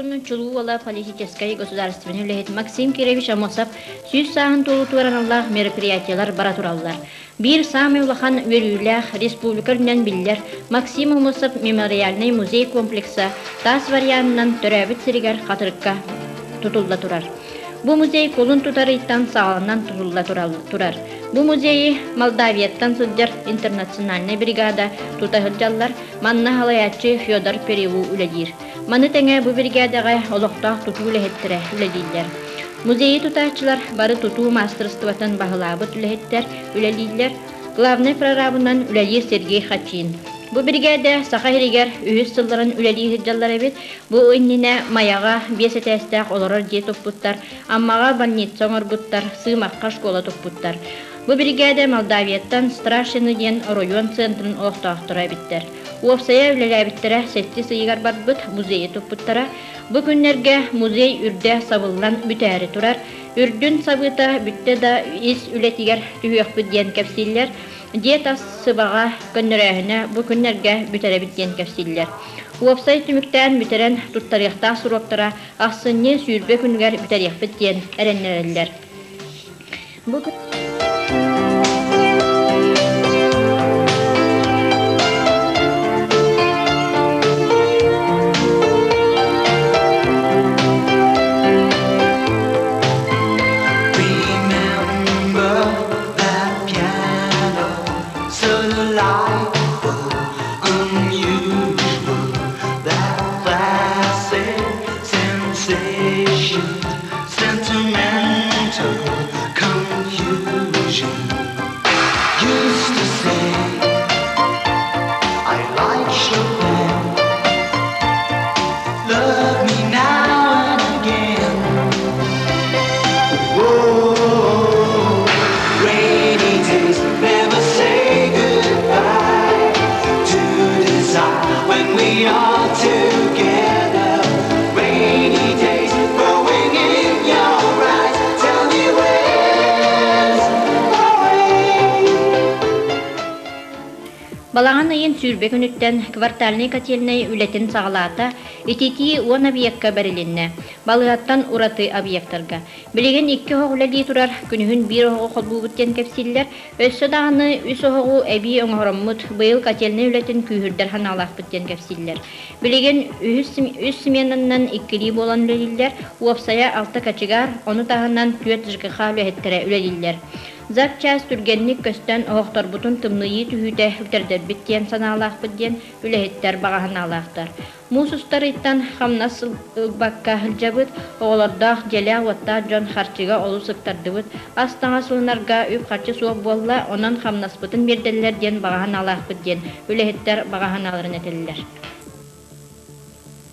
норуотун чулуу уола политическай государственнай үлэһит Максим Кирович Аммосов 100 сааһын туолуутугар аналлаах мероприятиелар бара тураллар. Биир саамай улахан үөрүүлээх республика үрдүнэн биллэр Максим Аммосов мемориальнай музей комплекса таас варианынан төрөөбүт сиригэр Хатырыкка тутулла турар. Бу музей кулун тутар ыйтан саҕаланан тутулла турар. Бу музейы Молдавияттан сылдьар интернациональнай бригада тута сылдьаллар, манна салайааччы Федор Переву үлэлиир. Маны тэҥэ бу биригээдэҕэ олохтоох тутуу үлэһиттэрэ үлэлииллэр. Музейы тутааччылар бары тутуу маастарыстыбатын баһылаабыт үлэһиттэр үлэлииллэр. Главнай прорабынан үлэлиир Сергей Хачин. Бу биригээдэ Саха сиригэр үһүс сылларын үлэлии сылдьаллар эбит. Бу иннинэ Майаҕа биэс этээстээх олорор дьиэ туппуттар, Аммаҕа больница оҥорбуттар, Сыымахха школа туппуттар. Бу биригээдэ Молдавияттан Страшины диэн оройуон центрын олохтоохторо эбиттэр. Уопсайа үлэлээбиттэрэ сэттис ыйыгар барбыт музейы туппуттара. Бу күннэргэ музей үрдэ сабыллан бүтээри турар. Үрдүн сабыыта бүттэ да ис үлэтигэр түһүөхпүт диэн кэпсииллэр. Дьиэ тас сыбаҕа көннөрөөһүнэ бу күннэргэ бүтэрэбит диэн кэпсииллэр. Уопсай түмүктээн бүтэрэн туттарыахтаах суруоктара ахсынньы 20 күнүгэр бүтэриэхпит диэн эрэннэрэллэр. Бу Remember that piano, so delightful, unusual, that classic sensation, sentimental confusion. Used to say, I like Chopin. Love me now and again. Whoa, rainy days never say goodbye to desire when we are together. Rainy days growing in your eyes. Tell me where's the way? Балаҕан ыйын 20 күнүттэн квартальнай котельнай үлэтин саҕалаата, ититии уон объекка бэрилиннэ. Балыыһаттан ураты объектарга. Билигин икки оһох үлэлии турар, күнүһүн биир оһоҕу холбуубут диэн кэпсииллэр. Өссө даҕаны үс оһоҕу эбии оҥороммут, быйыл котельнай үлэтин күүһүрдэр санаалаахпыт диэн кэпсииллэр. Билигин үһүс, үс сменанан иккилии буолан үлэлииллэр, уопсайа алта кочегар, ону таһынан түөрт ЖКХ үлэһиттэрэ үлэлииллэр. Запчаас түргэнник көстөн оһохторбутун тымныйыы түһүүтэ үтэрдэрбит диэн санаалаахпыт диэн үлэһиттэр баҕа санаалаахтар. Муус устар ыйтан хамнас ылбакка сылдьабыт, оҕолордоох, дьиэлээх-уоттаах дьон харчыга олус ыктардыбыт, ас-таҥас ылынарга үп-харчы суох буолла, онон хамнаспытын биэрдэллэр диэн баҕа санаалаахпыт диэн үлэһиттэр баҕа санааларын этэллэр.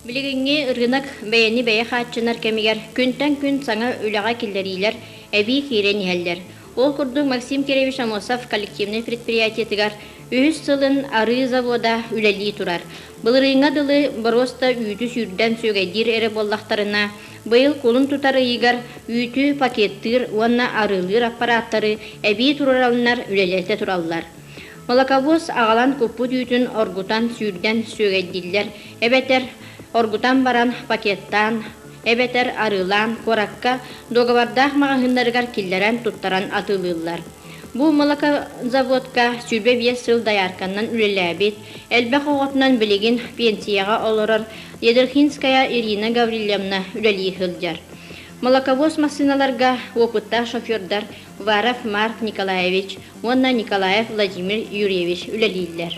Билигиҥҥи ырыынак бэйэни бэйэ хааччынар кэмигэр күнтэн күн саҥа үлэҕэ киллэриилэр эбии киирэн иһэллэр. Ол курдук Максим Кирович Аммосов коллективнай предприятиетыгар үһүс сылын арыы завода үлэлии турар. Былырыыҥҥа дылы боруоста үүтү сүүрдэн сүөгэйдиир эрэ буоллахтарына, быйыл кулун тутар ыйыгар үүтү пакеттыыр уонна арыылыыр аппарааттары эбии туруораллар үлэлэтэ тураллар. Молоковоз аҕалан куппут үүтүн оргутан сүүрдэн сүөгэйдииллэр эбэтэр оргутан баран пакеттаан эбэтэр арыылаан куоракка дуогабардаах маҕаһыыннарыгар киллэрэн туттаран атыылыыллар. Бу молокозаводка 25 сыл доярканнан үлэлээбит, элбэх оҕотунан билигин пенсияҕа олорор Ядрихинская Ирина Гаврильевна үлэлии сылдьар. Молоковоз массыыналарга опыттаах шофердар Уваров Марк Николаевич уонна Николаев Владимир Юрьевич үлэлииллэр.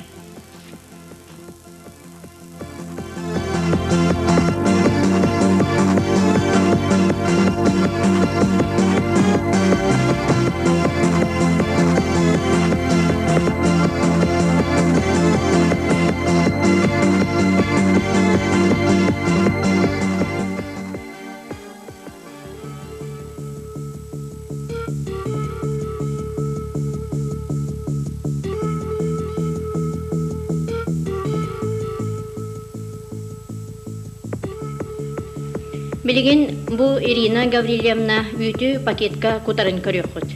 Билигин бу Ирина Гаврильевна үүтү пакетка кутарын көрүөххүт.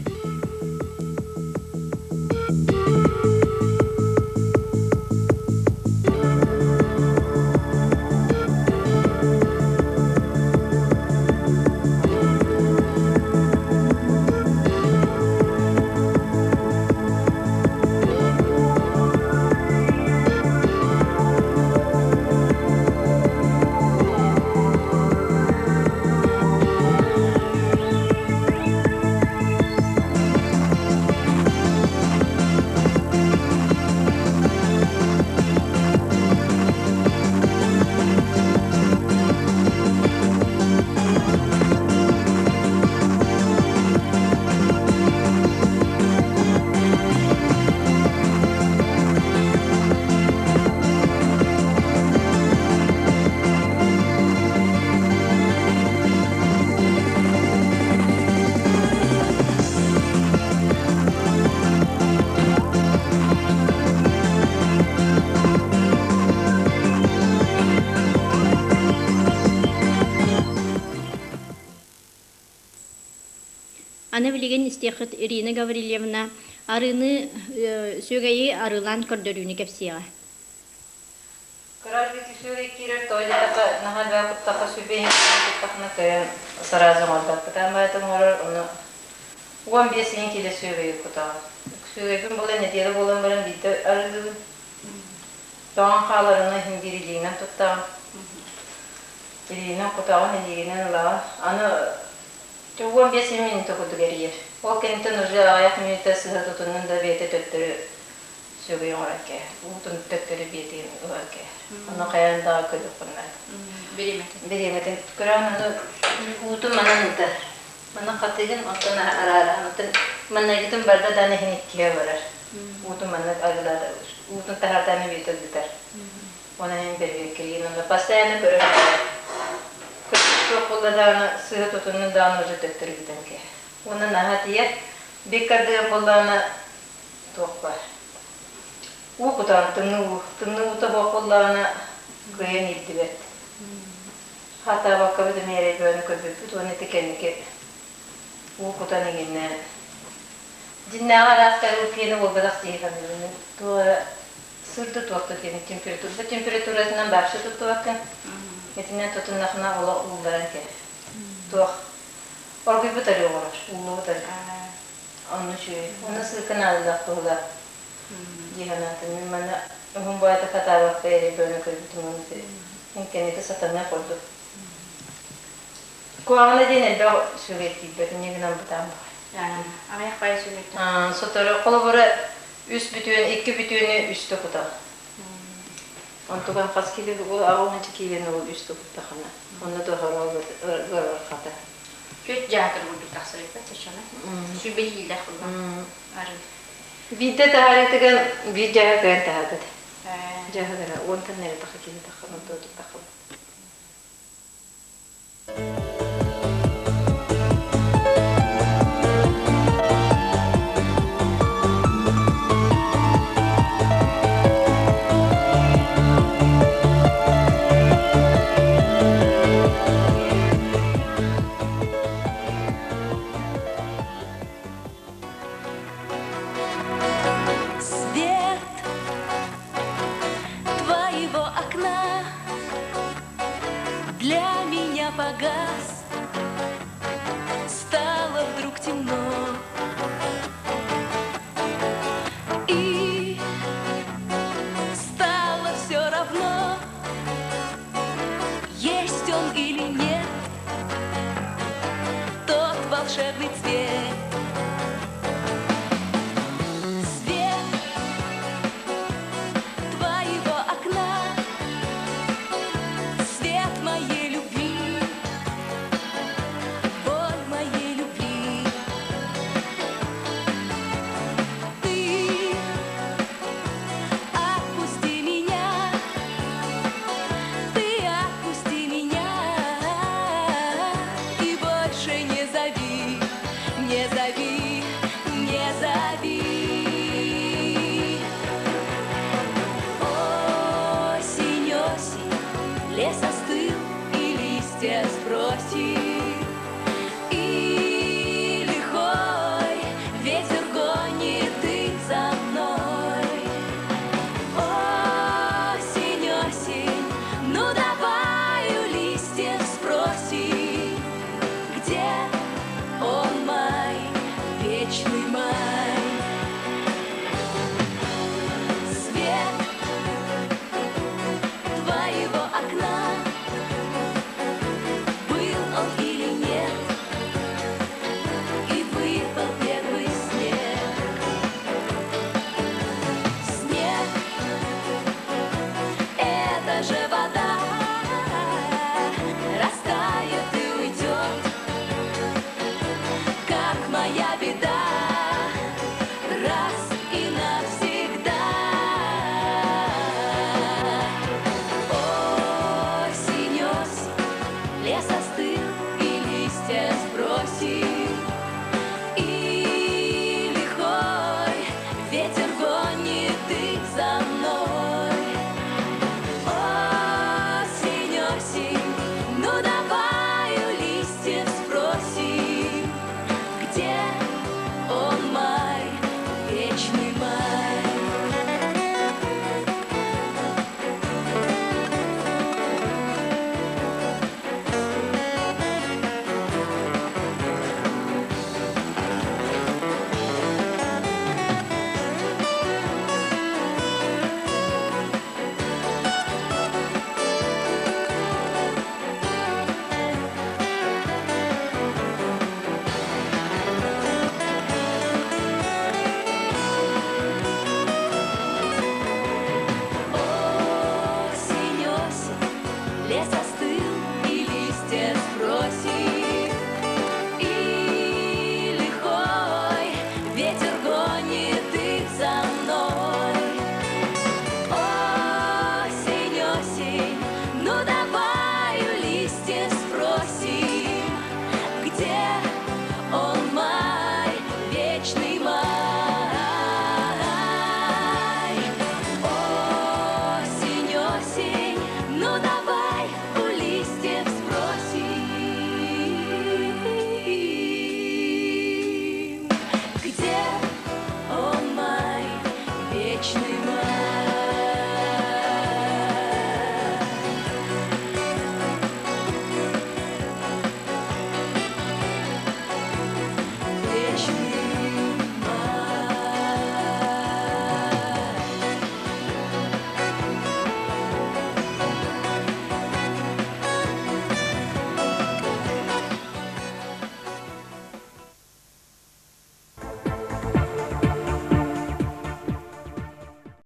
Аны билигин истиэххит Ирина Гаврильевна арыыны сүөгэйи арыылаан көрдөрүүнү кэпсиэҕэ. Кыра үсүөгэй киирэр тоҕо наһаа элбэх куттахха сүбэһин куттахына кыайан сразу оҥорбоппут. Аан оҥорор ону 15 иһин киилэ сүөгэйи кутаҕын. Сүөгэйбин буолан нэдиэлэ буолан баран биирдэ арыылыыбын. Тоҥон хааларына иһин биир илиинэн туттаҕын. Илиинэн кутаҕын, илиигинэн ылаҕын. Аны 15 минута курдук эрийэр. Ол кэнниттэн уже аҕыйах мүнүүтэ сыһа тутуннун да бэйэтэ төттөрү сүөгэй оҥорон кээһэр. Уутун төттөрү биэтигин ылан кээһэр. Ону хайаан даҕа көрүөххүн наада. Бириэмэтин. Бириэмэтин көрөҕүн аны уутун манан ыытар. Манан хатыыгын оттон араараан оттон маннайгытын барда даҕаны иһин иккиһэ барар. Уутун маннык арыылаата уутун таһаартааны биэтэ ыытар. Онон иһин бэрбиэккэлиин онно постоянно көрөр суох буолла даҕаны сыыһа тутуннун даҕаны уже төттөрү бүтэн кээһэр. Уонна наһаа тиийэр. Биккардыгар буоллаҕына туох баар. Уу кутаҕын тымныы уу. Тымныы уута суох буоллаҕына кыайан иирдибэт. Хатаабаккабыт эмиэ эрэй көрбүппүт уонна ити кэнники уу кутан иҥиннэ. Дьиннээҕи араастары киэнэ буолбатах дии саныыбын. Туох эрэ сырды туох да диэн температура температуратынан вообще туттубаккын. Итинэн тутуннахына олох уулларан кэлэр. Туох оргуйбут арыы оҕолор, ууллубут арыы. Онно үчүгэй. Онно сыыкын ааллаах быһыылаах дии санаатым. Мин манна уһун баайда хатаабакка эрэй бөҕөнү көрбүтүм уонна мин кэнники сатаныах курдук. Куһаҕана диэн элбэх сүгэ тиийбэт, инньэ гынан бытаан баҕай. Аҕыйах баайы сүгэттэн. Сотору холобура үс бүтүөн, икки бүтүөнү үстэ кутар. Онтуган хас киилэ ол аҕыс киилэни ол үстэ куттахына. Онно доһоро хата. Түөрт дьаакыр курдук тахсар эбит соччоно. Сүбэһиилээх буолла. Арыы. Биирдэ таһаарыытыгар биир дьааһы кыайан таһаарбат. Дьааһыгара уонтан эрэ таха киһи таха онтон таха. Свет твоего окна для меня погас, стало вдруг темно. И стало все равно, есть он или нет, тот волшебный цвет. Свет твоего окна, свет моей любви, боль моей любви. Ты отпусти меня, ты отпусти меня и больше не зови, не зови, не зови. Осень, осень, лес остыл и листья сбросил, и лихой ветер гонит их за мной. Осень, осень, ну давай у листьев спросим, где он май, вечный май. Свет твоего окна, Лес.